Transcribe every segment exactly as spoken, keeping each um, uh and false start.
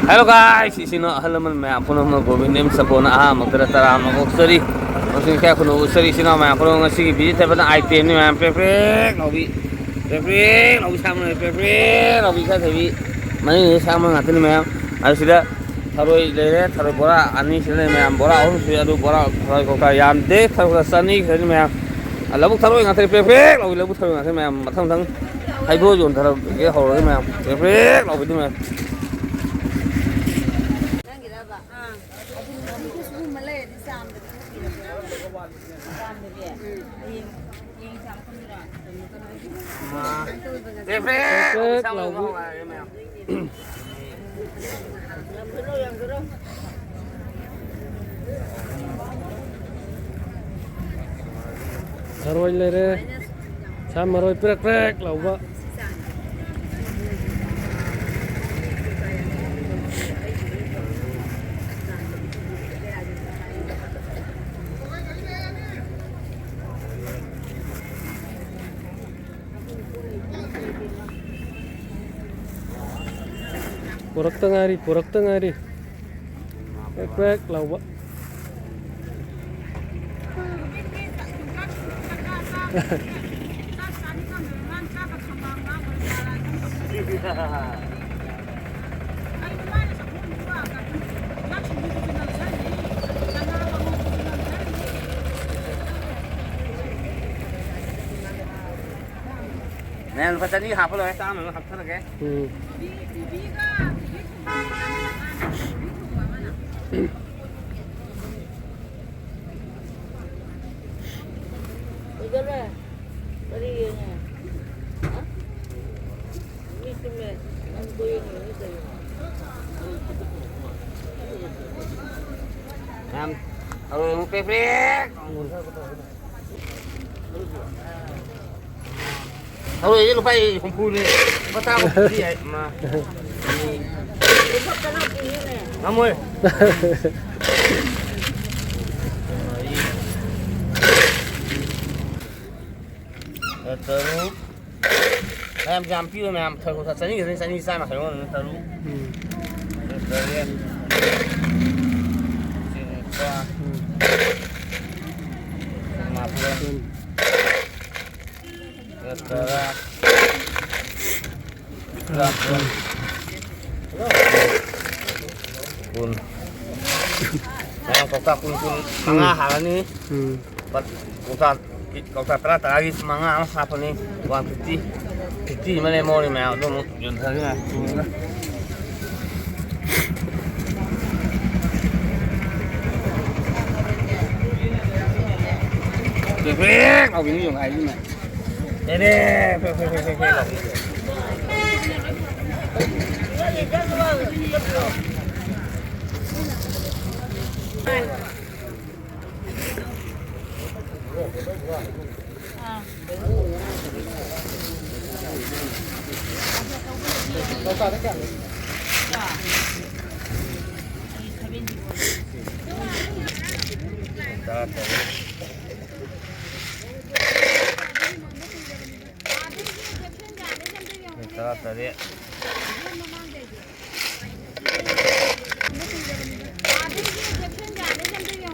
Hello guys, ꯏꯆꯤꯟ ꯏꯅꯥꯎ ꯑꯍꯜ ꯂꯃꯟ ꯃꯌꯥꯝ ꯄꯨꯝꯅꯃꯛ ꯒꯣꯕꯤꯟꯗ ꯏꯝ ꯁꯄꯣꯅ ꯑꯍꯥꯟꯕꯗ ꯇꯔꯥꯃ ꯀꯣꯛꯆꯔꯤ꯫ ꯃꯁꯤꯡ ꯀꯌꯥ ꯈꯨꯅꯨ ꯎꯠꯆꯔꯤ ꯏꯆꯤꯟ ꯏꯅꯥꯎ ꯃꯌꯥꯝ ꯄꯨꯝꯅꯃꯛ꯫ ꯉꯁꯤꯒꯤ ꯚꯤꯗꯤꯑꯣ ꯊꯦꯠꯄꯗ ꯑꯥꯏꯇꯦꯝꯅꯤ ꯃꯌꯥꯝ꯫ ꯄ꯭ꯔꯦꯛ ꯄ꯭ꯔꯦꯛ ꯂꯥꯎꯕꯤ꯫ ꯄ꯭ꯔꯦꯛ ꯄ꯭ꯔꯦꯛ ꯂꯥꯎꯕꯤ ꯁꯥ ꯃꯔꯣꯏ꯫ ꯄ꯭ꯔꯦꯛ ꯄ꯭ꯔꯦꯛ ꯂꯥꯎꯕꯤ ꯏꯀꯥꯏꯊꯕꯤ꯫ ꯃꯅꯤꯡꯗ ꯁꯥ ꯃꯔꯣꯏ ꯉꯥꯛꯇꯅꯤ ꯃꯌꯥꯝ꯫ ꯑꯗꯨ ꯁꯤꯗ ꯊꯔꯣꯏ ꯂꯩꯔꯦ꯫ ꯊꯔꯣꯏ ꯕꯣꯔꯥ ꯑꯅꯤ ꯁꯤꯗ ꯂꯩ ꯃꯌꯥꯝ꯫ ꯕꯣꯔꯥ ꯑꯍꯨꯝ ꯁꯨꯏ꯫ ꯑꯗꯨ ꯕꯣꯔꯥ ꯊꯔꯣꯏ ꯀꯧꯇꯥ ꯌꯥꯝꯗꯦ꯫ ꯊꯔꯣꯏ ꯀꯧꯇꯥ ꯆꯅꯤ ꯈꯛꯇꯅꯤ ꯃꯌꯥꯝ꯫ ꯂꯧꯕꯨꯛ ꯊꯔꯣꯏ ꯉꯥꯛꯇꯅꯤ꯫ ꯄ꯭ꯔꯦꯛ ꯄ꯭ꯔꯦꯛ ꯂꯥꯎꯕꯤ ꯂꯧꯕꯨꯛ ꯊꯔꯣꯏ ꯉꯥꯛꯇꯅꯤ ꯃꯌꯥꯝ꯫ ꯃꯊꯪ ꯃꯊꯪ ꯍꯩꯕꯣ ꯌꯣꯟꯊꯔꯒꯦ ꯍꯧꯔꯒꯦ ꯃꯌꯥꯝ꯫ ꯄ꯭ꯔꯦꯛ ꯄ꯭ꯔꯦꯛ ꯂꯥꯎꯕꯤꯗꯨ ꯃꯌꯥꯝ꯫ ꯅꯪꯒꯤꯔꯕ? ꯑꯥ꯫ ꯑꯗꯨ ꯅꯨꯃꯤꯠꯇꯨ ꯁꯤꯒꯨꯝꯕ ꯂꯩꯔꯗꯤ ꯆꯥꯝꯗꯗꯤ ꯊꯣꯛꯄꯤꯔꯛꯑꯣ꯫ ꯆꯥꯝꯗꯗꯤ? ꯎꯝ꯫ ꯍꯌꯦꯡ, ꯍꯌꯦꯡ ꯆꯥꯝ ꯊꯝꯕꯤꯔꯣ? ꯄ꯭ꯔꯦꯛ ꯄ꯭ꯔꯦꯛ ꯂꯥꯎꯕꯤ꯫ ꯊꯔꯣꯏ ꯂꯩꯔꯦ꯫ ꯁꯥ ꯃꯔꯣꯏ ꯄ꯭ꯔꯦꯛ ꯄ꯭ꯔꯦꯛ ꯂꯥꯎꯕ꯫ ꯄꯨꯔꯛꯇ ꯉꯥꯏꯔꯤ, ꯄꯨꯔꯛꯇ ꯉꯥꯏꯔꯤ꯫ ꯄ꯭ꯔꯦꯛ ꯄ꯭ꯔꯦꯛ ꯂꯥꯎꯕ꯫ ꯃꯌꯥꯝ ꯂꯨꯄꯥ ꯆꯅꯤ ꯍꯥꯞꯄ ꯂꯣꯏꯔꯦ, ꯆꯥꯝꯃ ꯑꯃ ꯍꯥꯞꯆꯔꯒꯦ꯫ ꯎꯝ꯫ ꯀꯩꯗꯧꯔꯦ? ꯀꯔꯤ ꯌꯦꯡꯉꯦ? ꯍꯥ? ꯃꯤ ꯇꯨꯝꯃꯦ꯫ ꯅꯪ ꯕꯣꯜ ꯌꯦꯡꯉꯤꯔꯣ ꯀꯩꯅꯣ? ꯃꯌꯥꯝ ꯊꯔꯣꯏ ꯑꯃꯨꯛ ꯄ꯭ꯔꯦꯛ ꯄ꯭ꯔꯦꯛ꯫ ꯊꯔꯣꯏꯁꯦ ꯂꯨꯄꯥ ꯍꯨꯝꯐꯨꯅꯦ꯫ ꯂꯨꯄꯥ ꯇꯔꯥ ꯍꯨꯝꯐꯨꯗꯤ ꯌꯥꯏ꯫ ꯃꯥ꯫ ꯉꯝꯃꯣꯏ꯫ ꯇꯔꯨꯛ꯫ ꯃꯌꯥꯝ ꯌꯥꯝ ꯄꯤꯌꯨ ꯃꯌꯥꯝ꯫ ꯊꯔꯣꯏ ꯆꯅꯤ ꯈꯛꯇꯅꯤ, ꯆꯅꯤ ꯆꯥꯝꯃ ꯈꯛ ꯌꯣꯟꯕꯅꯤ꯫ ꯇꯔꯨꯛ꯫ ꯎꯝ꯫ ꯇꯔꯦꯠ, ꯂꯤꯁꯤꯡ ꯅꯤꯄꯥꯟ, ꯎꯝ꯫ ꯃꯥꯄꯟ, ꯎꯝ꯫ ꯇꯔꯥ, ꯇꯔꯥꯃꯥꯄꯟ, ꯀꯨꯟ꯫ ꯃꯌꯥꯝ ꯀꯧꯇꯥ ꯀꯨꯟ, ꯀꯨꯟ ꯃꯉꯥ ꯍꯥꯜꯂꯅꯤ꯫ ꯎꯝ꯫ ꯀꯧꯇꯥ, ꯀꯧꯇꯥ ꯇꯔꯥ ꯇꯔꯥꯒꯤ ꯃꯉꯥ ꯑꯃ ꯍꯥꯞꯄꯅꯤ꯫ ꯋꯥꯟ ꯐꯤꯐꯇꯤ, ꯐꯤꯐꯇꯤ ꯑꯃ ꯂꯦꯝꯍꯧꯔꯤ ꯃꯌꯥꯝ ꯑꯗꯨ ꯑꯃꯨꯛ ꯌꯣꯟꯊꯔꯒ꯫ ꯄ꯭ꯔꯦꯛ ꯄ꯭ꯔꯦꯛ ꯂꯥꯎꯕꯤꯅꯤ ꯌꯦꯡꯉꯣ ꯍꯥꯏꯕꯤꯃ꯫ ꯅꯦꯅꯦ, ꯄ꯭ꯔꯦꯛ ꯄ꯭ꯔꯦꯛ ꯄ꯭ꯔꯦꯛ ꯄ꯭ꯔꯦꯛ ꯂꯥꯎꯕꯤ꯫ ꯇꯔꯥꯇꯔꯦꯠ꯫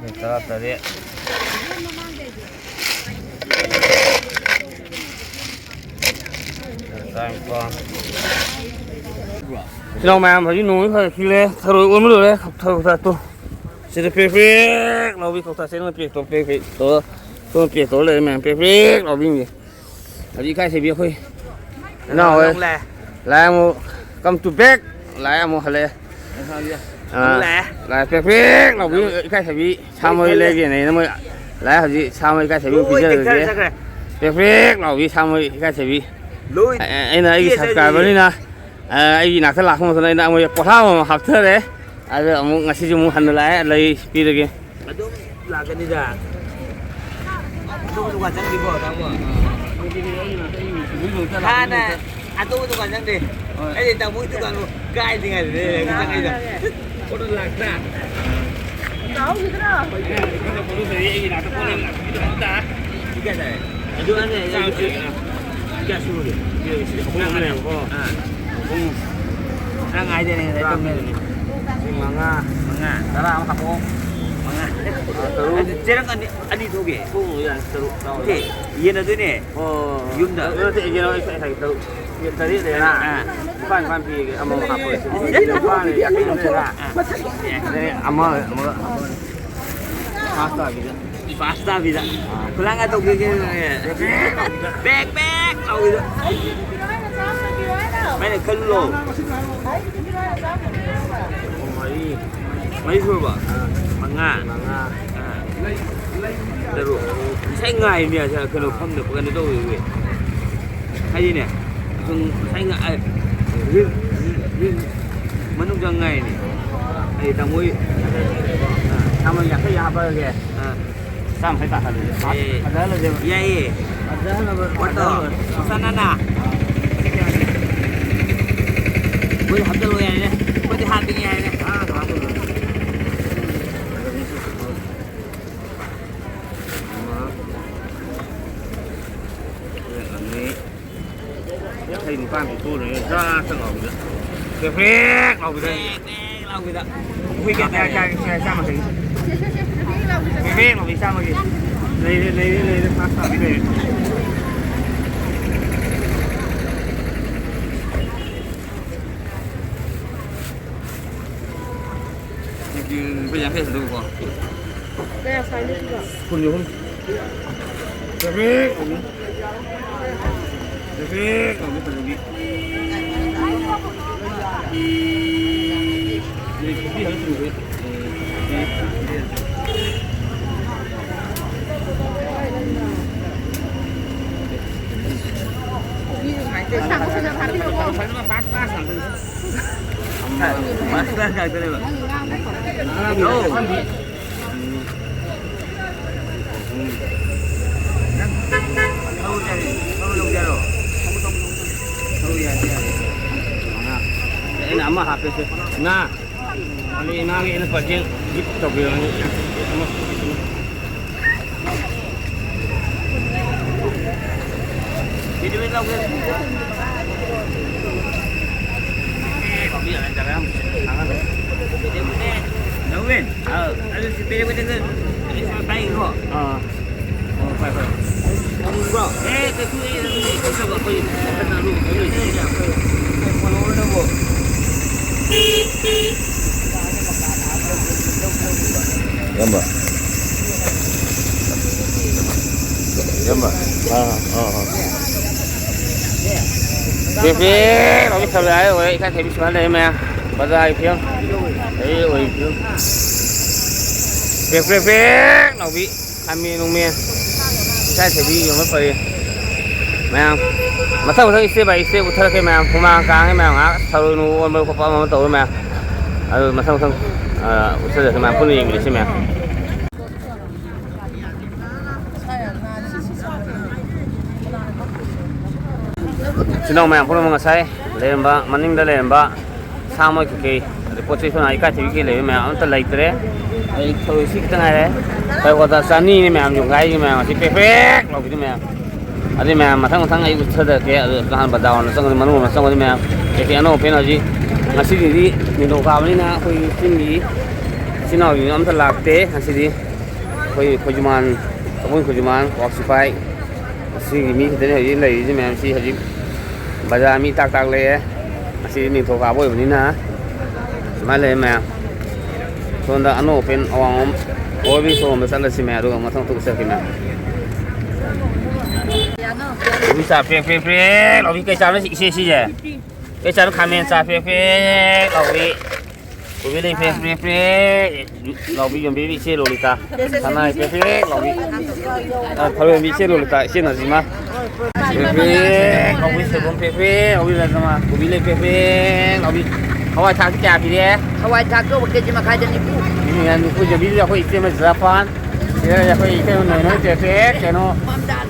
ꯃꯤꯅꯤꯠ ꯇꯔꯥꯇꯔꯦꯠ꯫ ꯇꯔꯥꯅꯤꯄꯥꯟ꯫ ꯏꯆꯤꯟ ꯏꯅꯥꯎ ꯃꯌꯥꯝ, ꯍꯧꯖꯤꯛ ꯅꯣꯡꯁꯤ ꯈꯔ ꯈꯤꯛꯂꯦ, ꯊꯔꯣꯏ ꯑꯣꯟꯕ ꯂꯣꯏꯔꯦ, ꯊꯔꯣꯏ ꯀꯧꯇꯥꯗꯣ꯫ ꯁꯤꯗ ꯄ꯭ꯔꯦꯛ ꯄ꯭ꯔꯦꯛ ꯂꯥꯎꯕꯤ ꯀꯧꯇꯥ ꯆꯦꯡꯅ ꯄ꯭ꯔꯦꯛ ꯇꯧ, ꯄ꯭ꯔꯦꯛ ꯄ꯭ꯔꯦꯛ ꯇꯧꯔ, ꯁꯣꯝꯗ ꯄ꯭ꯔꯦꯛ ꯇꯧꯔ ꯂꯩꯔꯦ ꯃꯌꯥꯝ, ꯄ꯭ꯔꯦꯛ ꯄ꯭ꯔꯦꯛ ꯂꯥꯎꯕꯤꯁꯤꯡꯁꯦ꯫ ꯍꯧꯖꯤꯛ ꯏꯀꯥꯏꯊꯕꯤ ꯑꯩꯈꯣꯏ ꯏꯅꯥꯎ ꯍꯣꯏ꯫ ꯂꯥꯛꯑꯦ꯫ ꯂꯥꯛꯑꯦ ꯑꯃꯨꯛ, come to back꯫ ꯂꯥꯛꯑꯦ ꯑꯃꯨꯛ ꯍꯜꯂꯛꯑꯦ꯫ ꯑꯥ, ꯂꯥꯛꯑꯦ꯫ ꯂꯥꯛꯑꯦ, ꯄ꯭ꯔꯦꯛ ꯄ꯭ꯔꯦꯛ ꯂꯥꯎꯕꯤ ꯏꯀꯥꯏꯊꯕꯤ ꯁꯥ ꯃꯔꯣꯏ ꯂꯩꯒꯦꯅ ꯑꯩꯅ ꯃꯣꯏ ꯂꯥꯛꯑꯦ꯫ ꯍꯧꯖꯤꯛ ꯁꯥ ꯃꯔꯣꯏ ꯏꯀꯥꯏꯊꯕꯤ ꯂꯣꯏ ꯄꯤꯖꯔꯒꯦ꯫ ꯇꯦꯛꯊꯔ ꯆꯠꯈ꯭ꯔꯦ꯫ ꯄ꯭ꯔꯦꯛ ꯄ꯭ꯔꯦꯛ ꯂꯥꯎꯕꯤ ꯁꯥ ꯃꯔꯣꯏ ꯏꯀꯥꯏꯊꯕꯤ꯫ ꯂꯣꯏ ꯑꯦ, ꯑꯦ, ꯑꯩꯅ ꯑꯩꯒꯤ ꯀꯦ ꯆꯠꯈ꯭ꯔꯦ꯫ Subscriberꯅꯤꯅ, ꯑ, ꯑꯩꯒꯤ ꯅꯥꯛꯇ ꯂꯥꯛꯄ ꯃꯇꯝꯗ ꯑꯩꯅ ꯃꯣꯏ ꯄꯣꯠꯊꯥ ꯑꯃꯃꯝ ꯍꯥꯞꯊꯔꯦ꯫ ꯑꯗꯣ ꯑꯃꯨꯛ ꯉꯁꯤꯁꯨ ꯑꯃꯨꯛ ꯍꯟꯅ ꯂꯥꯛꯑꯦ, ꯂꯩ ꯄꯤꯔꯒꯦ꯫ ꯑꯗꯨꯝ ꯂꯥꯛꯀꯅꯤꯗ꯫ ꯑꯇꯣꯞꯄ ꯗꯨꯀꯥꯟ ꯆꯪꯗ꯭ꯔꯤꯕꯣ, ꯇꯥꯃꯣ? ꯍꯥꯟꯅ ꯑꯇꯣꯞꯄ ꯗꯨꯀꯥꯟ ꯆꯪꯗꯦ꯫ ꯍꯣꯏ꯫ ꯑꯩꯗꯤ ꯇꯥꯃꯣꯒꯤ ꯗꯨꯀꯥꯟꯕꯨ ꯀꯥꯏꯗ꯭ꯔꯤꯉꯩꯗꯗꯅꯦ ꯆꯪꯉꯛꯏꯗꯣ꯫ ꯄꯣꯠꯇꯣ ꯂꯥꯛꯇ꯭ꯔꯥ? ꯀꯥꯎꯈꯤꯗ꯭ꯔꯣ? ꯁꯤ ꯀꯌꯥ ꯇꯥꯔꯦ? ꯑꯗꯨ ꯑꯅꯦ, ꯆꯥꯝꯃ ꯁꯨꯔꯦ꯫ ꯀꯌꯥ ꯁꯨꯔꯒꯦ? ꯁꯤꯗ ꯑꯍꯨꯝ ꯑꯃ ꯂꯩꯔꯦꯕꯀꯣ꯫ ꯑꯥ꯫ ꯑꯍꯨꯝ꯫ ꯉꯔꯥꯡ ꯍꯥꯏꯗꯣꯏꯅꯦ ꯉꯁꯥꯏ ꯇꯧꯅꯦ꯫ ꯃꯉꯥ꯫ ꯃꯉꯥ꯫ ꯇꯔꯥ ꯑꯃ ꯍꯥꯞꯄꯛꯑꯣ꯫ ꯃꯉꯥ꯫ ꯇꯔꯨꯛ꯫ ꯑꯗꯨ ꯆꯦꯔꯪ ꯑꯅꯤ, ꯑꯅꯤ ꯊꯣꯛꯀꯦ꯫ ꯊꯣꯡ ꯌꯥꯅꯤ, ꯇꯔꯨꯛ ꯆꯥꯎ꯫ ꯅꯠꯇꯦ, ꯌꯦꯟ ꯑꯗꯨꯅꯦ꯫ ꯑꯣ꯫ ꯌꯨꯝꯗ꯫ ꯅꯠꯇꯦ, ꯌꯦꯟ ꯑꯩ ꯉꯁꯥꯏ ꯇꯔꯨꯛ꯫ ꯌꯦꯟ ꯇꯔꯦꯠ ꯂꯩꯔꯦ꯫ ꯑꯥ꯫ ꯅꯤꯄꯥꯟ, ꯅꯤꯄꯥꯟ ꯄꯤꯔꯒꯦ, ꯑꯃꯃꯝ ꯍꯥꯞꯄꯛꯑꯣ꯫ ꯅꯤꯄꯥꯟ ꯂꯩꯔꯦ, ꯌꯥꯡꯈꯩ ꯂꯩꯔꯦ꯫ ꯑꯥ꯫ ꯑꯗꯩ ꯑꯃ, ꯑꯃꯒ ꯍꯥꯞꯄꯛꯑꯣ꯫ ꯐꯥꯁ ꯇꯥꯕꯤꯗ꯫ ꯐꯥꯁ ꯇꯥꯕꯤꯗ꯫ ꯑꯥ꯫ ꯈꯨꯂꯥꯡꯒ ꯇꯧꯒꯦ, ꯀꯩꯅꯣ, ꯑꯦ꯫ Bag, bag ꯂꯥꯎꯕꯤꯗ꯫ ꯃꯥꯏꯅ ꯈꯜꯂꯨ ꯂꯥꯎ꯫ ꯃꯔꯤ꯫ ꯃꯔꯤ ꯁꯨꯔꯕ? ꯑꯥ꯫ ꯃꯉꯥ꯫ ꯃꯉꯥ꯫ ꯑꯥ꯫ ꯇꯔꯨꯛ꯫ ꯉꯁꯥꯏ ꯉꯥꯏꯔꯤꯅꯦ, ꯑꯁ, ꯀꯩꯅꯣ, ꯐꯝꯗ ꯀꯩꯅꯣ ꯇꯧꯋꯦ꯫ ꯍꯥꯏꯗꯤꯅꯦ, ꯑꯁꯨꯝ ꯉꯁꯥꯏ ꯉꯥ-, ꯑ, ꯔꯤꯜ, ꯔꯤꯜ, ꯔꯤꯜ ꯃꯅꯨꯡ ꯆꯪ ꯉꯥꯏꯔꯤꯅꯦ꯫ ꯑꯩ ꯇꯥꯃꯣ ꯍꯣꯏ, ꯑꯥ꯫ ꯆꯥꯝꯃ ꯌꯥꯡꯈꯩ ꯍꯥꯞꯄꯛꯑꯒꯦ꯫ ꯑꯥ꯫ ꯆꯥꯝꯃ ꯌꯥꯡꯈꯩ ꯇꯥꯈꯠꯂꯁꯦ꯫ ꯑꯦ꯫ ꯐꯖꯍꯜꯂꯁꯦꯕ꯫ ꯌꯥꯏꯌꯦ꯫ ꯐꯖꯍꯜꯂꯕ꯫ ꯄꯣꯠꯇꯣ ꯐꯖꯍꯜꯂꯕ꯫ ꯃꯁꯥ ꯅꯥꯟꯅ꯫ ꯑꯩꯈꯣꯏꯗꯤ ꯍꯥꯞꯆꯜꯂꯣ ꯌꯥꯔꯦꯅꯦ꯫ ꯑꯩꯈꯣꯏꯗꯤ ꯍꯥꯞꯄꯤꯒꯦ ꯌꯥꯔꯦꯅꯦ꯫ ꯑꯥ, ꯍꯥꯞꯆꯜꯂꯣ꯫ ꯑꯃ꯫ ꯑꯅꯤ꯫ ꯌꯥꯡꯈꯩ ꯅꯤꯄꯥꯟ ꯄꯤꯊꯣꯛꯎꯔꯦ꯫ ꯖꯥ ꯆꯠ ꯂꯥꯎꯕꯗ꯫ ꯄ꯭ꯔꯦꯛ ꯄ꯭ꯔꯦꯛ ꯂꯥꯎꯕꯗ꯫ ꯄ꯭ꯔꯦꯛ ꯄ꯭ꯔꯦꯛ ꯂꯥꯎꯕꯗ꯫ ꯍꯨꯏ ꯀꯌꯥ ꯇꯥꯔꯦ? ꯆꯥ-, ꯆꯥ-, ꯆꯥꯝꯃ ꯀꯩ? ꯄ꯭ꯔꯦꯛ ꯄ꯭ꯔꯦꯛ ꯂꯥꯎꯕꯤ ꯆꯥꯝꯃꯒꯤ꯫ ꯂꯩꯔꯦ, ꯂꯩꯔꯦ, ꯂꯩꯔꯦ꯫ ꯐꯥꯁ ꯇꯥꯕꯤ ꯂꯩꯔꯦ꯫ ꯂꯨꯄꯥ ꯌꯥꯡꯈꯩ ꯈꯛꯇꯕꯨꯀꯣ꯫ ꯀꯌꯥ ꯁꯥꯏꯅꯣ ꯁꯤꯕꯣ? ꯀꯨꯟ ꯑꯍꯨꯝ꯫ ꯇ꯭ꯔꯥꯐꯤꯛ ꯑꯍꯨꯝ꯫ ꯇ꯭ꯔꯥꯐꯤꯛ ꯑꯍꯨꯝ ꯐꯖꯕꯤ꯫ ꯃꯤ ꯈꯨꯕꯤ ꯍꯥꯏꯕ ꯆꯨꯝꯃꯤ꯫ ꯐꯖꯅ ꯐꯥꯁ ꯐꯥꯁ ꯉꯥꯛꯇꯅꯤ꯫ ꯃꯥꯁꯇꯔ ꯉꯥꯛꯇꯅꯦꯕ꯫ ꯅꯪ ꯉꯥꯡꯕ ꯐꯖꯅ ꯌꯥꯎ꯫ ꯎꯝ꯫ ꯎꯝ꯫ ꯅꯪ ꯊꯧ ꯌꯥꯔꯦ, ꯊꯧ ꯂꯧꯒꯦ ꯍꯥꯏꯔꯣ? ꯊꯧ ꯌꯥꯔꯦ, ꯌꯥꯔꯦ꯫ ꯃꯉꯥ꯫ ꯑꯩꯅ ꯑꯃ ꯍꯥꯞꯄꯦꯁꯦ꯫ ꯉꯥ꯫ ꯑꯗꯨ ꯏꯃꯥꯒꯤ ꯑꯩꯅ ꯄꯔꯁꯦꯟ ꯒꯤꯐ ꯇꯧꯕꯤꯔꯝꯃꯤ꯫ ꯑꯃ꯫ ꯀꯦꯖꯤ ꯂꯧꯒꯦ꯫ ꯄꯥꯝꯕꯤ ꯌꯥꯝ ꯖꯒꯥ ꯌꯥꯝ ꯁꯥꯡꯉꯗ꯭ꯔꯣ? ꯍꯣꯔꯦꯟ꯫ ꯑꯥ, ꯑꯗꯨ ꯁꯤ ꯄꯤꯔꯛꯄꯗ ꯅꯪ ꯄꯥꯏꯀꯣ꯫ ꯑꯥ꯫ ꯑꯣ, ꯐꯔꯦ, ꯐꯔꯦ꯫ ꯎꯕ꯭ꯔꯣ? ꯑꯦ, ꯀꯩꯁꯨ, ꯑꯦ, ꯑꯗꯨ ꯑꯩ ꯀꯩꯁꯨ ꯑꯩꯈꯣꯏ ꯋꯥꯈꯜ ꯇꯥꯅꯨ꯫ ꯏꯌꯥꯝꯕ꯫ ꯏꯌꯥꯝꯕ꯫ ꯑꯥ, ꯑꯥ, ꯑꯥ꯫ ꯄꯦ ꯄꯦ ꯂꯥꯎꯕꯤ ꯊꯝꯂꯦ ꯍꯥꯏ ꯑꯣꯏꯔꯦ, ꯏꯀꯥꯏ ꯊꯕꯤ ꯁꯨꯃꯥꯏꯅ ꯂꯩꯔꯦ ꯃꯌꯥꯝ꯫ ꯕꯖꯥꯔꯒꯤ ꯐꯤꯕꯝ꯫ ꯑꯩ ꯑꯣꯏ ꯐꯤꯕꯝ꯫ ꯄꯦ ꯄꯦ ꯄꯦ ꯂꯥꯎꯕꯤ꯫ ꯈꯥꯃꯦꯟ ꯅꯨꯡꯃꯦꯟ꯫ ꯏꯀꯥꯏ ꯊꯕꯤ ꯌꯣꯟꯕ ꯐꯔꯦ꯫ ꯃꯌꯥꯝ꯫ ꯃꯊꯪ ꯃꯊꯪ step by step ꯎꯠꯊꯔꯛꯀꯦ ꯃꯌꯥꯝ꯫ ꯍꯨꯃꯥꯡ ꯀꯥꯡꯉꯦ ꯃꯌꯥꯝ꯫ ꯉꯥꯏꯍꯥꯛ ꯊꯔꯣꯏ ꯅꯨꯡ ꯑꯣꯟꯕ ꯈꯣꯠꯄ ꯑꯃ ꯑꯃ ꯇꯧꯔꯦ ꯃꯌꯥꯝ꯫ ꯑꯗꯨ ꯃꯊꯪ ꯃꯊꯪ, ꯑ, ꯎꯠꯊꯔꯛꯀꯦ ꯃꯌꯥꯝ꯫ ꯄꯨꯟꯅ ꯌꯦꯡꯃꯤꯟꯅꯁꯤ ꯃꯌꯥꯝ꯫ ꯏꯆꯤꯟ ꯏꯅꯥꯎ ꯃꯌꯥꯝ ꯄꯨꯝꯅꯃꯛ ꯉꯁꯥꯏ ꯂꯩꯔꯝꯕ, ꯃꯅꯤꯡꯗ ꯂꯩꯔꯝꯕ ꯁꯥ ꯃꯣꯏ ꯀꯩꯀꯩ, ꯑꯗꯩ ꯄꯣꯠ ꯆꯩ ꯁꯣꯝ ꯅꯥꯀꯟ ꯏꯀꯥꯏ ꯊꯕꯤ ꯀꯩ ꯂꯩꯕ ꯃꯌꯥꯝ ꯑꯝꯇ ꯂꯩꯇ꯭ꯔꯦ꯫ ꯑꯩ ꯊꯔꯣꯏꯁꯤ ꯈꯤꯇꯪ ꯉꯥꯏꯔꯦ꯫ ꯊꯔꯣꯏ ꯀ꯭ꯋꯥꯇꯔ ꯆꯅꯤꯅꯦ ꯃꯌꯥꯝ ꯌꯣꯟꯈꯥꯏꯔꯤꯁꯦ ꯃꯌꯥꯝ꯫ ꯑꯁꯤ ꯄꯦꯛ ꯄꯦꯛ ꯂꯥꯎꯕꯤꯗꯨ ꯃꯌꯥꯝ꯫ ꯑꯗꯨꯏ ꯃꯌꯥꯝ ꯃꯊꯪ ꯃꯊꯪ ꯑꯩ ꯎꯠꯊꯗꯔꯛꯀꯦ꯫ ꯑꯗꯨ ꯅꯍꯥꯟ ꯕꯖꯥꯔ ꯔꯣꯝꯗ ꯆꯪꯉꯗꯤ, ꯃꯅꯨꯡ ꯔꯣꯝꯗ ꯆꯪꯉꯗꯤ ꯃꯌꯥꯝ ꯀꯩꯀꯩ ꯑꯅꯧ ꯑꯄꯦꯟ ꯍꯧꯖꯤꯛ ꯉꯁꯤꯒꯤꯗꯤ ꯅꯤꯡꯊꯧꯀꯥꯕꯅꯤꯅ ꯑꯩꯈꯣꯏ ꯆꯤꯡꯒꯤ ꯏꯆꯤꯟ ꯏꯅꯥꯎꯁꯤꯡ ꯑꯝꯇ ꯂꯥꯛꯇꯦ ꯉꯁꯤꯗꯤ꯫ ꯑꯩꯈꯣꯏ ꯈꯣꯏꯖꯨꯃꯥꯟ, ꯇꯥꯃꯣꯏ ꯈꯣꯏꯖꯨꯃꯥꯟ, ꯋꯥꯛ ꯁꯤꯐꯥꯏ, ꯑꯁꯤꯒꯤ ꯃꯤ ꯈꯛꯇꯅꯤ ꯍꯧꯖꯤꯛ ꯂꯩꯔꯤꯁꯦ ꯃꯌꯥꯝꯁꯤ꯫ ꯍꯧꯖꯤꯛ ꯕꯖꯥꯔ ꯃꯤ ꯇꯥꯛ ꯇꯥꯛ ꯂꯩꯌꯦ꯫ ꯉꯁꯤꯗꯤ ꯅꯤꯡꯊꯧꯀꯥꯕ ꯑꯣꯏꯕꯅꯤꯅ ꯁꯨꯃꯥꯏꯅ ꯂꯩꯔꯦ ꯃꯌꯥꯝ꯫ ꯁꯣꯝꯗ ꯑꯅꯧ ꯑꯄꯦꯟ ꯑꯋꯥꯡꯂꯣꯝ ꯑꯣꯏꯕꯤ ꯁꯣꯝꯗ ꯆꯠꯂꯁꯤ ꯃꯌꯥꯝ, ꯑꯗꯨꯒ ꯃꯊꯪ ꯃꯊꯪ ꯆꯠꯈꯤ ꯃꯌꯥꯝ꯫ ꯀꯣꯕꯤ ꯆꯥ ꯄ꯭ꯔꯦꯛ ꯄ꯭ꯔꯦꯛ ꯄ꯭ꯔꯦꯛ ꯂꯥꯎꯕꯤ꯫ ꯀꯩ ꯆꯥꯅꯣ ꯏꯆꯦ ꯁꯤꯁꯦ? ꯀꯩ ꯆꯥꯅꯣ? ꯈꯥꯃꯦꯟ ꯆꯥ ꯄ꯭ꯔꯦꯛ ꯄ꯭ꯔꯦꯛ ꯂꯥꯎꯕꯤ꯫ ꯀꯣꯕꯤ ꯂꯩ ꯄ꯭ꯔꯦꯛ ꯄ꯭ꯔꯦꯛ ꯄ꯭ꯔꯦꯛ ꯂꯥꯎꯕꯤ ꯌꯣꯟꯕꯤꯔꯤ ꯏꯆꯦ ꯂꯣꯂꯤꯇꯥ꯫ ꯁꯅꯥ ꯄ꯭ꯔꯦꯛ ꯄ꯭ꯔꯦꯛ ꯂꯥꯎꯕꯤ꯫ ꯑ, ꯊꯔꯣꯏ ꯌꯣꯟꯕꯤ ꯏꯆꯦ ꯂꯣꯂꯤꯇꯥ, ꯏꯆꯦ ꯅꯖꯤꯃꯥ꯫ ꯄ꯭ꯔꯦꯛ ꯄ꯭ꯔꯦꯛ ꯂꯥꯎꯕꯤ ꯁꯣꯏꯕꯨꯝ ꯄ꯭ꯔꯦꯛ ꯄ꯭ꯔꯦꯛ ꯂꯥꯎꯕꯤ ꯔꯖꯃꯥ꯫ ꯀꯣꯕꯤ ꯂꯩ ꯄ꯭ꯔꯦꯛ ꯄ꯭ꯔꯦꯛ ꯂꯥꯎꯕꯤ꯫ ꯍꯋꯥꯏ ꯊ꯭ꯔꯥꯛꯇꯤ ꯀꯌꯥ ꯄꯤꯔꯦ? ꯍꯋꯥꯏ ꯊ꯭ꯔꯥꯛꯇꯣ ꯀꯦꯖꯤ ꯃꯈꯥꯏꯗ ꯅꯤꯐꯨ꯫ ꯀꯦꯖꯤ ꯃꯈꯥꯏ ꯅꯤꯐꯨ ꯌꯣꯟꯕꯤꯔꯤꯁꯦ ꯑꯩꯈꯣꯏ ꯏꯆꯦ ꯃꯖꯤꯔꯥ ꯄꯥꯟ꯫ ꯁꯤꯗ ꯑꯩꯈꯣꯏ ꯏꯇꯩꯃ ꯅꯣꯏ ꯅꯣꯏ ꯄ꯭ꯔꯦꯛ ꯄ꯭ꯔꯦꯛ ꯀꯩꯅꯣ,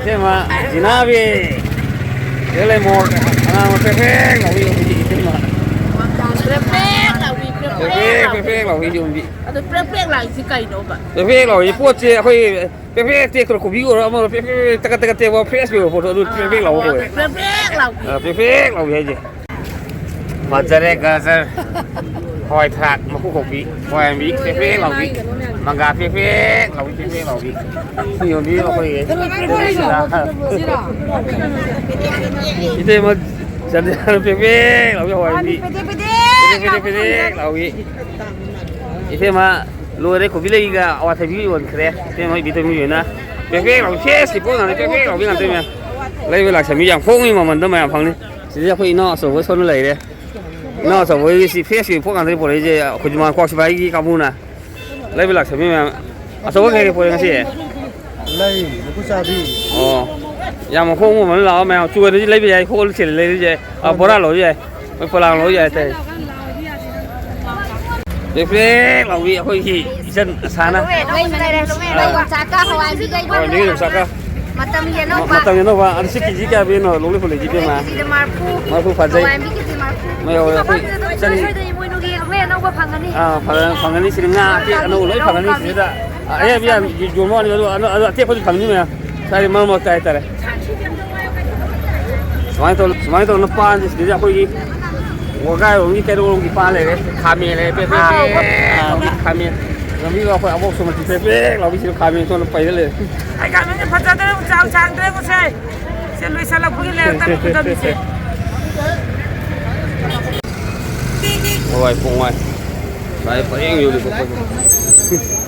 ꯏꯇꯩꯃ ꯖꯤꯅꯥꯕꯤ꯫ ꯁꯤꯗ ꯂꯩ ꯃꯣꯔꯣꯛ ꯑꯉꯥꯡꯕ ꯄ꯭ꯔꯦꯛ ꯄ꯭ꯔꯦꯛ ꯂꯥꯎꯕꯤ ꯌꯣꯟꯕꯤ ꯏꯇꯩꯃ꯫ ꯄ꯭ꯔꯦꯛ ꯄ꯭ꯔꯦꯛ ꯂꯥꯎꯕꯤ, ꯄ꯭ꯔꯦꯛ ꯄ꯭ꯔꯦꯛ ꯂꯥꯎꯕꯤ꯫ ꯄ꯭ꯔꯦꯛ ꯄ꯭ꯔꯦꯛ ꯂꯥꯎꯕꯤ ꯌꯣꯟꯕꯤ꯫ ꯑꯗꯣ ꯄ꯭ꯔꯦꯛ ꯄ꯭ꯔꯦꯛ ꯂꯥꯎꯔꯤꯁꯤ ꯀꯩꯅꯣꯕ? ꯄ꯭ꯔꯦꯛ ꯄ꯭ꯔꯦꯛ ꯂꯥꯎꯔꯤ ꯄꯣꯠꯁꯦ ꯑꯩꯈꯣꯏ ꯄ꯭ꯔꯦꯛ ꯄ꯭ꯔꯦꯛ ꯇꯦꯛꯈ꯭ꯔ ꯀꯣꯕꯤ ꯑꯣꯏꯔꯣ ꯑꯃ ꯑꯣꯏꯔꯣ ꯄ꯭ꯔꯦꯛ ꯄ꯭ꯔꯦꯛ ꯇꯀꯠ ꯇꯀꯠ ꯇꯦꯛꯄ ꯐ꯭ꯔꯦꯁ ꯑꯣꯏꯕ ꯄꯣꯠꯇꯣ ꯑꯗꯨ ꯄ꯭ꯔꯦꯛ ꯄ꯭ꯔꯦꯛ ꯂꯥꯎꯕ ꯀꯧꯋꯦ꯫ ꯄ꯭ꯔꯦꯛ ꯄ꯭ꯔꯦꯛ ꯂꯥꯎꯕꯤ꯫ ꯑ, ꯄ꯭ꯔꯦꯛ ꯄ꯭ꯔꯦꯛ ꯂꯥꯎꯕꯤ ꯍꯥꯏꯁꯦ꯫ ꯐꯖꯔꯦ ꯒꯖꯔ꯫ ꯍꯋꯥꯏ ꯊꯔꯥꯛ ꯃꯀꯨ ꯈꯣꯛꯄꯤ, ꯍꯋꯥꯏ ꯃꯨꯕꯤ ꯄꯦꯛ ꯄꯦꯛ ꯂꯥꯎꯕꯤ, ꯃꯪꯒ꯭ꯔꯥ ꯄꯦꯛ ꯄꯦꯛ ꯂꯥꯎꯕꯤ, ꯄꯦꯛ ꯄꯦꯛ ꯂꯥꯎꯕꯤ꯫ ꯁꯤ ꯌꯣꯟꯕꯤ ꯑꯩꯈꯣꯏꯒꯤ ꯏꯇꯩꯃ ꯆꯟꯗ꯭ꯔ ꯄꯦꯛ ꯄꯦꯛ ꯂꯥꯎꯕꯤ ꯍꯋꯥꯏ ꯃꯨꯕꯤ꯫ ꯄꯦꯗꯦꯛ ꯄꯦꯗꯦꯛ ꯄꯦꯗꯦꯛ ꯄꯦꯗꯦꯛ ꯂꯥꯎꯕꯤ꯫ ꯏꯇꯩꯃ ꯂꯣꯏꯔꯦ, ꯀꯣꯕꯤ ꯂꯩꯒ ꯑꯋꯥꯊꯕꯤ ꯌꯣꯟꯈ꯭ꯔꯦ꯫ ꯏꯇꯩꯃ ꯚꯤꯇꯥꯃꯤꯟ ꯌꯣꯟꯅ ꯄꯦꯛ ꯄꯦꯛ ꯂꯥꯎꯕꯤ, ꯐ꯭ꯔꯦꯁꯀꯤ ꯄꯣꯠ ꯉꯥꯛꯇ, ꯄꯦꯛ ꯄꯦꯛ ꯂꯥꯎꯕꯤ ꯉꯥꯛꯇꯅꯦ꯫ ꯂꯩꯕ ꯂꯥꯛꯆꯕ ꯃꯤ ꯌꯥꯝ ꯍꯣꯡꯉꯤ, ꯃꯃꯟꯗꯣ ꯃꯌꯥꯝ ꯐꯪꯅꯤ꯫ ꯁꯤꯗꯤ ꯑꯩꯈꯣꯏ ꯏꯅꯥꯎ ꯑꯆꯧꯕ ꯁꯣꯝꯗ ꯂꯩꯔꯦ꯫ ꯏꯅꯥꯎ ꯑꯆꯧꯕꯒꯤ ꯁꯤ ꯐ꯭ꯔꯦꯁꯀꯤ ꯄꯣꯠ ꯉꯥꯛꯇꯅꯤ ꯄꯨꯔꯛꯏꯁꯦ, ꯑꯩꯈꯣꯏ ꯃꯥ ꯀ꯭ꯋꯥꯛ ꯁꯤꯐꯥꯏꯒꯤ ꯀꯥꯡꯕꯨꯅ꯫ ꯂꯩꯕ ꯂꯥꯛꯆꯕ ꯃꯤ ꯃꯌꯥꯝ꯫ ꯑꯆꯧꯕ ꯀꯩ ꯀꯩ ꯄꯨꯔꯛꯑꯦ ꯉꯁꯤ? ꯂꯩ, ꯂꯐꯨ ꯆꯥꯕꯤ꯫ ꯑꯣ꯫ ꯌꯥꯝ ꯍꯣꯡꯕ ꯃꯃꯜ ꯂꯥꯛꯑꯣ ꯃꯌꯥꯝ꯫ ꯆꯨꯔꯗꯤ ꯂꯩꯕ ꯌꯥꯏ, ꯍꯣꯜꯁꯦꯜ ꯂꯩꯔꯁꯨ ꯌꯥꯏ꯫ ꯑ, ꯕꯣꯔꯥ ꯂꯧꯔꯁꯨ ꯌꯥꯏ꯫ ꯃꯣꯏ ꯄꯣꯂꯥꯡ ꯂꯧꯔꯁꯨ ꯌꯥꯏ ꯍꯥꯏꯇꯥꯔꯦ꯫ ꯄ꯭ꯔꯦꯛ ꯄ꯭ꯔꯦꯛ ꯂꯥꯎꯕꯤ ꯑꯩꯈꯣꯏꯒꯤ ꯏꯆꯟ ꯑꯁꯥꯅ꯫ ꯂꯣꯏ ꯂꯩꯔꯦ, ꯂꯣꯏ ꯂꯩꯔꯦ꯫ ꯑꯥ꯫ ꯌꯣꯡꯆꯥꯛꯀ ꯍꯋꯥꯏꯕꯤꯒ ꯍꯋꯥꯏꯕꯤ ꯌꯣꯡꯆꯥꯛꯀ꯫ ꯃꯇꯝꯒꯤ ꯑꯅꯧꯕ꯫ ꯃꯇꯝꯒꯤ ꯑꯅꯧꯕ꯫ ꯑꯗꯨ ꯁꯤ ꯀꯦꯖꯤ ꯀꯌꯥ ꯄꯤꯔꯤꯅꯣ? ꯂꯣꯛꯂꯤ ꯐꯨꯜ ꯂꯩꯁꯤ ꯏꯕꯦꯝꯃ꯫ ꯀꯦꯖꯤꯗ ꯃꯔꯐꯨ꯫ ꯃꯔꯐꯨ ꯐꯖꯩ꯫ ꯍꯋꯥꯏꯕꯤ ꯀꯦꯖꯤ ꯃꯔꯐꯨ꯫ ꯃꯣꯏ ꯍꯧꯔꯦ ꯑꯩꯈꯣꯏ ꯆꯅꯤ꯫ ꯏꯃꯣꯏꯅꯨꯒꯤ ꯂꯣꯛꯂꯤ ꯑꯅꯧꯕ ꯐꯪꯒꯅꯤ꯫ ꯑꯥ, ꯐꯪꯒꯅꯤ, ꯐꯪꯒꯅꯤ꯫ ꯁꯤꯗ ꯉꯥ ꯑꯇꯦꯛ ꯑꯅꯧꯕ ꯂꯣꯏ ꯐꯪꯒꯅꯤ ꯁꯤꯗ꯫ ꯑꯌꯥꯏꯕ ꯌꯥꯝ ꯌꯣꯟꯕ ꯋꯥꯅꯤ, ꯑꯗꯨ, ꯑꯗꯨ, ꯑꯗꯨ ꯑꯇꯦꯛꯄꯗꯤ ꯐꯪꯅꯤ ꯃꯌꯥꯝ꯫ ꯁ꯭ꯋꯥꯏꯗ ꯃꯔꯛ ꯃꯔꯛꯇ ꯍꯥꯏꯇꯥꯔꯦ꯫ ꯁꯨꯃꯥꯏꯅ ꯇꯧ-, ꯁꯨꯃꯥꯏꯅ ꯇꯧꯗꯅ ꯄꯥꯟꯁꯦ ꯁꯤꯗꯩꯗ ꯑꯩꯈꯣꯏꯒꯤ ꯋꯥꯒꯥꯏꯔꯣꯝꯒꯤ ꯀꯩꯔꯣꯝꯒꯤ ꯄꯥꯟ ꯂꯩꯔꯦ꯫ ꯈꯥꯃꯦꯟ ꯂꯩꯔꯦ, ꯄꯦ ꯄꯦ ꯄꯦ ꯂꯥꯎꯕꯤ ꯈꯥꯃꯦꯟ꯫ ꯂꯝꯕꯤꯗ ꯑꯩꯈꯣꯏ ꯑꯕꯣꯛ ꯁꯣꯃꯇꯤ ꯄꯦ ꯄꯦ ꯂꯥꯎꯕꯤ ꯁꯤꯗ ꯈꯥꯃꯦꯟ ꯁꯣꯝꯗ ꯄꯩꯔ ꯂꯩꯔꯦ꯫ ꯑꯩ ꯈꯥꯃꯦꯟꯁꯦ ꯐꯖꯗ꯭ꯔꯦ, ꯆꯥꯎ ꯁꯥꯡꯗ꯭ꯔꯦ ꯉꯁꯤ꯫ ꯁꯦ ꯂꯣꯏꯁꯜꯂꯛꯄꯒꯤ ꯂꯩꯔꯛꯇ ꯈꯨꯗꯝꯁꯦ꯫ ꯍꯋꯥꯏ ꯄꯣꯡꯋꯥꯏ꯫ ꯂꯥꯏ ꯄꯔꯦꯡ ꯌꯣꯜꯂꯤꯀꯣ ꯑꯩꯈꯣꯏꯁꯦ꯫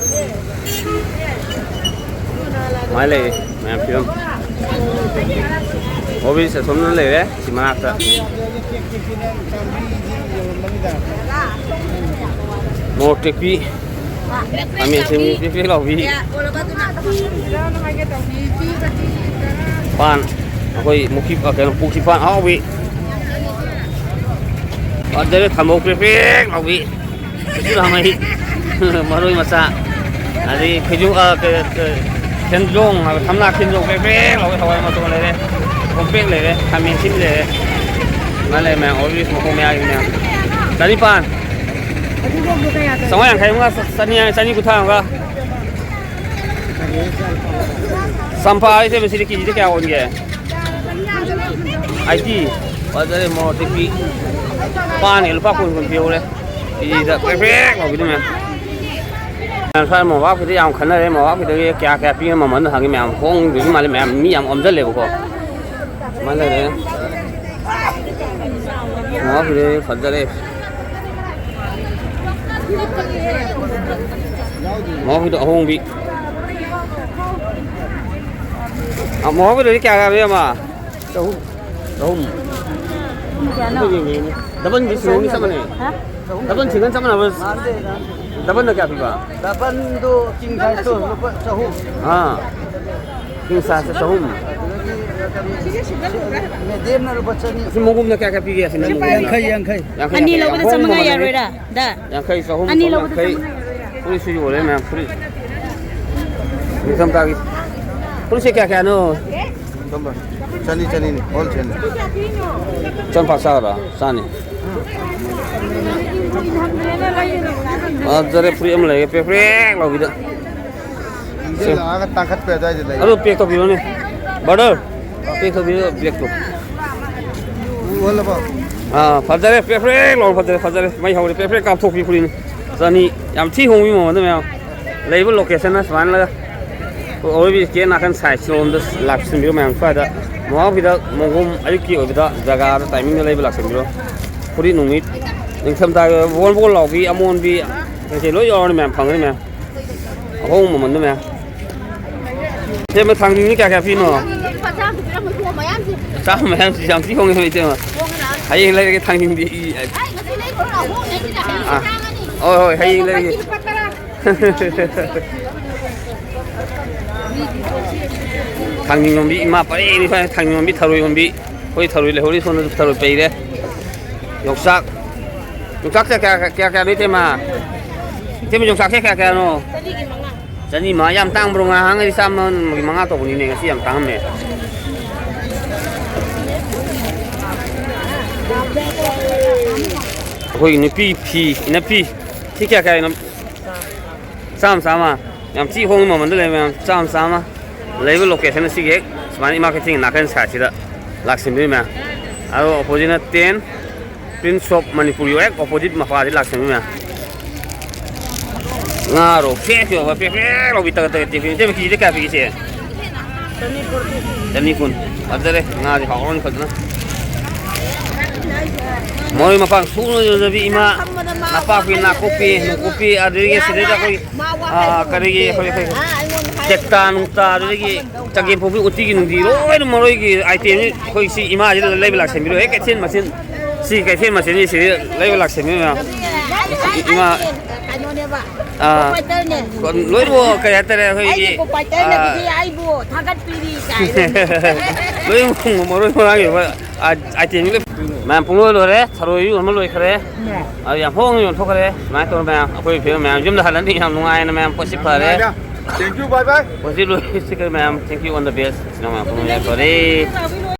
ꯁꯨꯃꯥꯏꯅ ꯂꯩꯔꯦ ꯃꯌꯥꯝ ꯐꯤꯕꯝ꯫ ꯑꯣꯐꯤꯁ ꯑꯁꯣꯝꯗ ꯂꯩꯔꯦ, ꯁꯤ ꯃꯅꯥꯛꯇ꯫ ꯃꯣꯔꯣꯛ ꯇꯦꯛꯄꯤ, ꯈꯥꯃꯦꯟ ꯑꯁꯤꯟꯕꯤ ꯄꯦꯛ ꯄꯦꯛ ꯂꯥꯎꯕꯤ꯫ ꯄꯥꯟ, ꯑꯩꯈꯣꯏ ꯃꯨꯈꯤ-, ꯑ, ꯀꯩꯅꯣ, ꯄꯨꯈ꯭ꯔꯤ ꯄꯥꯟ ꯑꯍꯥꯎꯕꯤ꯫ ꯑꯗꯩ ꯊꯝꯕꯧ ꯄ꯭ꯔꯦꯛ ꯄ꯭ꯔꯦꯛ ꯂꯥꯎꯕꯤ꯫ ꯆꯨꯔꯥꯃꯩ꯫ ꯃꯔꯣꯏ ꯃꯆꯥ꯫ ꯑꯗꯒꯤ ꯈꯩꯖꯣ-, ꯑ, ꯀ-, ꯀ-, ꯈꯦꯟꯖꯣꯡ ꯍꯥꯏꯕ, ꯊꯝꯅꯥ ꯈꯦꯟꯖꯣꯡ ꯄ꯭ꯔꯦꯛ ꯄ꯭ꯔꯦꯛ ꯂꯥꯎꯕꯤ ꯍꯋꯥꯏ ꯃꯇꯣꯟ ꯂꯩꯔꯦ꯫ ꯀꯣꯝꯄ꯭ꯔꯦꯛ ꯂꯩꯔꯦ꯫ ꯈꯥꯃꯦꯟ ꯑꯁꯤꯟꯕꯤ ꯂꯩꯔꯦ꯫ ꯃꯥ ꯂꯩ ꯃꯌꯥꯝ, ꯑꯣꯜꯋꯦꯁ ꯃꯈꯣꯡ ꯃꯌꯥꯒꯤ ꯃꯌꯥꯝ꯫ ꯆꯅꯤꯄꯥꯟ꯫ ꯆꯥꯝꯃꯉꯥ ꯌꯥꯡꯈꯩ ꯑꯃꯒ, ꯆꯅꯤ, ꯆꯅꯤ ꯀꯨꯟꯊ꯭ꯔꯥ ꯑꯃꯒ꯫ ꯆꯝꯄ꯭ꯔꯥ ꯍꯥꯏꯁꯦ ꯃꯁꯤꯗꯤ ꯀꯦꯖꯤꯗ ꯀꯌꯥ ꯑꯣꯟꯒꯦ? ꯑꯥꯏꯇꯤ꯫ ꯐꯖꯔꯦ, ꯃꯣꯔꯣꯛ ꯑꯇꯦꯛꯄꯤ꯫ ꯄꯥꯟꯅꯦ, ꯂꯨꯄꯥ ꯀꯨꯟ ꯀꯨꯟ ꯄꯤꯍꯧꯔꯦ꯫ ꯀꯦꯖꯤꯗ ꯄ꯭ꯔꯦꯛ ꯄ꯭ꯔꯦꯛ ꯂꯥꯎꯕꯤꯗꯣ ꯃꯌꯥꯝ꯫ ꯃꯌꯥꯝ ꯁ꯭ꯋꯥꯏ ꯃꯣꯕꯥꯞꯀꯤꯗ ꯌꯥꯝ ꯈꯟꯅꯔꯦ꯫ ꯃꯣꯕꯥꯞꯀꯤꯗꯒꯤ ꯀꯌꯥ ꯀꯌꯥ ꯄꯤꯕ ꯃꯃꯜꯗꯣ ꯍꯪꯉꯤ꯫ ꯃꯌꯥꯝ ꯍꯣꯡꯗꯣꯏꯁꯨ ꯃꯥꯜꯂꯦ꯫ ꯃꯌꯥꯝ ꯃꯤ ꯌꯥꯝ ꯑꯣꯝꯁꯤꯜꯂꯦꯕꯀꯣ꯫ ꯁꯨꯃꯥꯏꯅ ꯂꯩꯔꯦ꯫ ꯃꯣꯕꯥꯞꯀꯤꯗ ꯐꯖꯔꯦ꯫ ꯃꯣꯕꯥꯞꯀꯤꯗ ꯑꯍꯣꯡꯕꯤ꯫ ꯑ, ꯃꯣꯕꯥꯞꯀꯤꯗꯗꯤ ꯀꯌꯥ ꯀꯌꯥ ꯄꯤꯕ ꯑꯃ? ꯆꯍꯨꯝ꯫ ꯆꯍꯨꯝ꯫ ꯀꯌꯥꯅꯣ? ꯑꯗꯨ ꯌꯦꯡꯒꯦ, ꯌꯦꯡꯒꯦ꯫ ꯗꯕꯜꯗꯤ ꯁꯤꯂꯣꯡꯒꯤ ꯆꯞ ꯃꯥꯟꯅꯩ꯫ ꯍꯥ? ꯗꯕꯜ ꯁꯤꯡꯒꯜ ꯆꯞ ꯃꯥꯟꯅꯕ꯭ꯔꯣ? ꯃꯥꯟꯗꯦ, ꯃꯥꯟꯗꯦ꯫ ꯗꯕꯜꯅ ꯀꯌꯥ ꯄꯤꯕ? ꯗꯕꯜꯗꯣ ꯀꯤꯡ ꯁꯥꯏꯖꯇꯣ ꯂꯨꯄꯥ ꯆꯍꯨꯝ꯫ ꯑꯥ꯫ ꯀꯤꯡ ꯁꯥꯏꯖꯇ ꯆꯍꯨꯝ꯫ ꯑꯗꯒꯤ ꯃꯦꯗꯤꯌꯝꯅ ꯂꯨꯄꯥ ꯆꯅꯤ꯫ ꯑꯁꯤ ꯃꯣꯡꯒꯨꯝꯅ ꯀꯌꯥ ꯀꯌꯥ ꯄꯤꯒꯦ? ꯑꯁꯤ ꯃꯣꯡꯒꯨꯝꯅ? ꯌꯥꯡꯈꯩ, ꯌꯥꯡꯈꯩ꯫ ꯌꯥꯡꯈꯩ, ꯑꯅꯤ ꯌꯥꯡꯈꯩ꯫ ꯂꯧꯕꯗ ꯑꯍꯣꯡꯕ ꯆꯥꯝꯃꯉꯥ ꯃꯃꯜꯅꯤ꯫ ꯌꯥꯔꯣꯏꯔꯥ? ꯗ? ꯌꯥꯡꯈꯩ, ꯆꯍꯨꯝ, ꯑꯅꯤ ꯆꯍꯨꯝ ꯂꯧꯕꯗ ꯌꯥꯡꯈꯩ꯫ ꯆꯥꯝꯃꯉꯥ ꯌꯥꯔꯣꯏꯔꯥ? ꯐꯨꯔꯤꯠꯁꯨ ꯌꯣꯜꯂꯦ ꯃꯌꯥꯝ, ꯐꯨꯔꯤꯠ꯫ ꯅꯤꯡꯊꯝꯊꯥꯒꯤ꯫ ꯐꯨꯔꯤꯠꯁꯦ ꯀꯌꯥ ꯀꯌꯥꯅꯣ? ꯆꯅꯤ, ꯆꯅꯤꯅꯤ, ꯍꯣꯜꯁꯦꯜꯅꯤ꯫ ꯆꯝꯐꯥ ꯆꯥꯔꯕ? ꯆꯥꯅꯤ꯫ ꯐꯖꯔꯦ, ꯐꯨꯔꯤꯠ ꯑꯃ ꯂꯩꯔꯦ, ꯄ꯭ꯔꯦꯛ ꯄ꯭ꯔꯦꯛ ꯂꯥꯎꯕꯤꯗ꯫ ꯁꯦ꯫ ꯂꯥꯛꯑꯒ ꯇꯥꯡꯈꯠꯄ ꯑꯗꯨꯋꯥꯏꯗ ꯂꯩ꯫ ꯑꯗꯨ ꯄꯦꯛ ꯇꯧꯕꯤꯔꯣꯅꯦ꯫ ꯕ꯭ꯔꯗꯔ, ꯄꯦꯛ ꯇꯧꯕꯤꯔꯣ, ꯕ꯭ꯂꯦꯛꯇꯣ꯫ ꯎ ꯍꯣꯜꯂꯕꯣ? ꯑꯥ, ꯐꯖꯔꯦ, ꯄ꯭ꯔꯦꯛ ꯄ꯭ꯔꯦꯛ ꯂꯥꯎꯅ ꯐꯖꯔꯦ, ꯐꯖꯔꯦ꯫ ꯃꯩ ꯍꯧꯔꯦ, ꯄ꯭ꯔꯦꯛ ꯄ꯭ꯔꯦꯛ ꯀꯥꯞꯊꯣꯛꯄꯤ ꯐꯨꯔꯤꯠꯅꯤ꯫ ꯆꯅꯤ, ꯌꯥꯝ ꯊꯤ ꯍꯣꯡꯉꯤ ꯃꯃꯜꯗ ꯃꯌꯥꯝ꯫ ꯂꯩꯕ location ꯅ ꯁꯨꯃꯥꯏꯅ ꯑꯣꯏꯕꯤ ꯀꯦ ꯅꯥꯀꯟ side ꯂꯣꯝꯗ ꯂꯥꯛꯁꯤꯟꯕꯤꯔꯣ ꯃꯌꯥꯝ꯫ ꯁ꯭ꯋꯥꯏꯗ ꯃꯣꯍꯥꯎꯒꯤꯗ ꯃꯣꯡꯒꯨꯝ ꯑꯌꯨꯛꯀꯤ ꯑꯣꯏꯕꯗ ꯖꯒꯥꯗ timing ꯗ ꯂꯩꯕ ꯂꯥꯛꯁꯤꯟꯕꯤꯔꯣ꯫ ꯐꯨꯔꯤꯠ ꯅꯨꯃꯤꯠ ꯅꯤꯡꯊꯝꯊꯥꯒꯤ ꯑꯣꯏꯕ ꯕꯣꯟ ꯕꯣꯟ ꯂꯥꯎꯕꯤ, ꯑꯃꯣꯟꯕꯤ, ꯀꯩꯀꯩ ꯂꯣꯏ ꯌꯥꯎꯔꯅꯤ ꯃꯌꯥꯝ, ꯐꯪꯒꯅꯤ ꯃꯌꯥꯝ꯫ ꯑꯍꯣꯡꯕ ꯃꯃꯟꯗ ꯃꯌꯥꯝ꯫ ꯁꯦꯝꯕ ꯊꯥꯡꯖꯤꯡꯁꯤ ꯀꯌꯥ ꯀꯌꯥ ꯄꯤꯅꯣ? ꯂꯨꯄꯥ ꯆꯥꯝꯃ ꯄꯤꯔꯝꯃꯣ, ꯏꯕꯨꯡꯉꯣ, ꯃꯌꯥꯝꯁꯦ꯫ ꯆꯥꯝꯃ ꯃꯌꯥꯝꯁꯤ ꯌꯥꯝ ꯊꯤ ꯍꯣꯡꯉꯦ, ꯏꯇꯩꯃ꯫ ꯍꯣꯡꯉꯦ ꯂꯥꯛꯑꯣ꯫ ꯍꯌꯦꯡ ꯂꯩꯔꯒꯦ ꯊꯥꯡꯖꯤꯡꯗꯤ꯫ ꯑꯩ, ꯑꯩ ꯑꯩ, ꯉꯁꯤ ꯂꯩꯈ꯭ꯔꯣ ꯂꯥꯛꯑꯣ, ꯍꯣꯡꯉꯦ ꯁꯤꯗ, ꯍꯌꯦꯡ ꯑꯥ꯫ ꯇꯥꯡꯉꯅꯤ꯫ ꯍꯣꯏ, ꯍꯣꯏ, ꯍꯌꯦꯡ ꯀꯩꯅꯣ, ꯂꯩꯔꯒꯦ꯫ ꯃꯁꯤꯗꯤ ꯂꯨꯄꯥ ꯇꯔꯥ꯫ ꯊꯥꯡꯖꯤꯡ ꯌꯣꯟꯕꯤ ꯏꯃꯥ ꯄꯔꯦꯡꯅꯤ ꯁ꯭ꯋꯥꯏ, ꯊꯥꯡꯖꯤꯡ ꯌꯣꯟꯕꯤ, ꯊꯔꯣꯏ ꯌꯣꯟꯕꯤ꯫ ꯑꯩꯈꯣꯏ ꯊꯔꯣꯏ ꯂꯩꯍꯧꯔꯤ, ꯁꯣꯝꯗꯁꯨ ꯊꯔꯣꯏ ꯄꯩꯔꯦ꯫ ꯌꯣꯡꯆꯥꯛ, ꯌꯣꯡꯆꯥꯛꯁꯦ ꯀꯌꯥ, ꯀꯌꯥ, ꯀꯌꯥꯅꯣ, ꯏꯇꯩꯃ? ꯏꯇꯩꯃ, ꯌꯣꯡꯆꯥꯛꯁꯦ ꯀꯌꯥ, ꯀꯌꯥꯅꯣ? ꯆꯅꯤ ꯃꯉꯥ꯫ ꯌꯥꯝ ꯇꯥꯡꯕ꯭ꯔꯣ? ꯉꯍꯥꯡꯉꯩꯗꯤ ꯆꯥꯝꯃꯒꯤ ꯃꯉꯥ ꯇꯧꯕꯅꯤꯅꯦ, ꯉꯁꯤ ꯌꯥꯝ ꯇꯥꯡꯉꯝꯃꯦ꯫ ꯑꯩꯈꯣꯏꯒꯤ ꯅꯨꯄꯤ ꯐꯤ, ꯏꯅꯞꯄꯤ꯫ ꯁꯤ ꯀꯌꯥ, ꯀꯌꯥ ꯏꯅꯞ-, ꯆꯥꯝꯃ, ꯆꯥꯝꯃ꯫ ꯌꯥꯝ ꯊꯤ ꯍꯣꯡꯉꯤ ꯃꯃꯟꯗ ꯂꯩ ꯃꯌꯥꯝ, ꯆꯥꯝꯃ, ꯆꯥꯝꯃ꯫ ꯂꯩꯕ location ꯑꯁꯤꯒꯤ ꯍꯦꯛ ꯁꯨꯃꯥꯏꯅ ꯏꯃꯥ ꯀꯩꯊꯦꯜꯒꯤ ꯅꯥꯀꯟ side ꯁꯤꯗ ꯂꯥꯛꯁꯤꯟꯕꯤꯌꯨ ꯃꯌꯥꯝ꯫ ꯑꯗꯣ opposite ꯅ ten, ꯄ꯭ꯔꯤꯟꯁ ꯑꯣꯐ ꯃꯅꯤꯄꯨꯔꯒꯤ ꯍꯦꯛ ꯑꯣꯄꯣꯖꯤꯠ ꯃꯄꯥꯗꯤ ꯂꯥꯛꯁꯟꯕꯤ ꯃꯌꯥꯝ꯫ ꯉꯥꯔꯣ ꯐ꯭ꯔꯦꯁ ꯑꯣꯏꯕ ꯐ꯭ꯔꯦꯁ ꯐ꯭ꯔꯦꯁ ꯂꯥꯎꯕꯤ ꯇꯒꯠ ꯇꯒꯠ ꯇꯦꯛꯄꯤ꯫ ꯏꯆꯦ, ꯀꯦꯖꯤꯗ ꯀꯌꯥ ꯄꯤꯒꯦ ꯏꯆꯦ? ꯆꯅꯤ ꯀꯨꯟ꯫ ꯐꯖꯔꯦ ꯉꯥꯁꯦ ꯍꯥꯎꯔꯅꯤ ꯐꯖꯅ꯫ ꯃꯔꯣꯏ ꯃꯄꯥꯡ ꯁꯨꯅ ꯌꯣꯟꯖꯕꯤ ꯏꯃꯥ ꯅꯄꯥꯛꯄꯤ ꯅꯥꯀꯨꯞꯄꯤ ꯅꯨꯡꯀꯨꯞꯄꯤ ꯑꯗꯨꯗꯒꯤ ꯁꯤꯗꯩꯗ ꯑꯩꯈꯣꯏ ꯑꯥ, ꯀꯔꯤꯒꯤ ꯑꯩꯈꯣꯏ ꯑꯩꯈꯣꯏ ꯇꯦꯛꯇꯥ ꯅꯨꯡꯇꯥ ꯑꯗꯨꯗꯒꯤ ꯆꯒꯦꯝ ꯄꯣꯝꯕꯤ ꯎꯇꯤꯒꯤ ꯅꯨꯡꯇꯤ ꯂꯣꯏꯅ ꯃꯔꯣꯏꯒꯤ ꯑꯥꯏꯇꯦꯝꯁꯤ ꯑꯩꯈꯣꯏ ꯁꯤ ꯏꯃꯥꯁꯤꯗ ꯂꯩꯕ ꯂꯥꯛꯁꯟꯕꯤꯔꯣ꯫ ꯍꯦꯛ ꯀꯩꯊꯦꯜ ꯃꯆꯤꯟ ꯁꯤ ꯀꯩꯊꯦꯜ ꯃꯆꯤꯟꯁꯤ ꯁꯤꯗ ꯂꯩꯕ ꯂꯥꯛꯁꯟꯕꯤꯔꯣ ꯃꯌꯥꯝ꯫ ꯏꯃꯥ ꯀꯩꯅꯣꯅꯦꯕ꯫ ꯑꯥ, ꯄ꯭ꯔꯣꯄꯥꯏꯇꯔꯅꯦ꯫ ꯂꯣꯏꯅꯕꯨ ꯀꯩ ꯍꯥꯏꯇꯥꯔꯦ ꯑꯩꯈꯣꯏꯒꯤ ꯑꯩꯒꯤ ꯄ꯭ꯔꯣꯄꯥꯏꯇꯔꯅ ꯑꯥ, ꯍꯧꯖꯤꯛ ꯑꯩꯕꯨ ꯊꯥꯒꯠꯄꯤꯔꯤ ꯀꯥꯏꯅ꯫ ꯂꯣꯏ ꯃꯔꯣꯏ ꯃꯔꯥꯡꯒꯤ ꯑꯣꯏꯕ ꯑꯥꯏꯇꯦꯝ ꯂꯣꯏ꯫ ꯃꯌꯥꯝ ꯄꯨꯡꯂꯣꯏ ꯂꯣꯏꯔꯦ꯫ ꯊꯔꯣꯏꯁꯨ ꯌꯣꯟꯕ ꯂꯣꯏꯈ꯭ꯔꯦ꯫ ꯑꯗꯨ ꯌꯥꯝ ꯍꯣꯡꯅ ꯌꯣꯟꯊꯣꯛꯈ꯭ꯔꯦ꯫ ꯁꯨꯃꯥꯏꯅ ꯇꯧꯔ ꯃꯌꯥꯝ ꯑꯩꯈꯣꯏ ꯐꯤꯕꯝ ꯃꯌꯥꯝ ꯌꯨꯝꯗ ꯍꯜꯂꯅꯤ ꯌꯥꯝ ꯅꯨꯡꯉꯥꯏꯅ ꯃꯌꯥꯝ ꯄꯣꯠꯁꯤ ꯐꯔꯦ꯫ Thank you, bye bye. ꯄꯣꯠꯁꯤ ꯂꯣꯏ ꯁꯤꯈ꯭ꯔꯦ ꯃꯌꯥꯝ꯫ Thank you on the best. ꯏꯆꯤꯟ ꯏꯅꯥꯎ ꯃꯌꯥꯝ ꯄꯨꯝꯅꯃꯛ ꯌꯥꯏꯐꯔꯦ꯫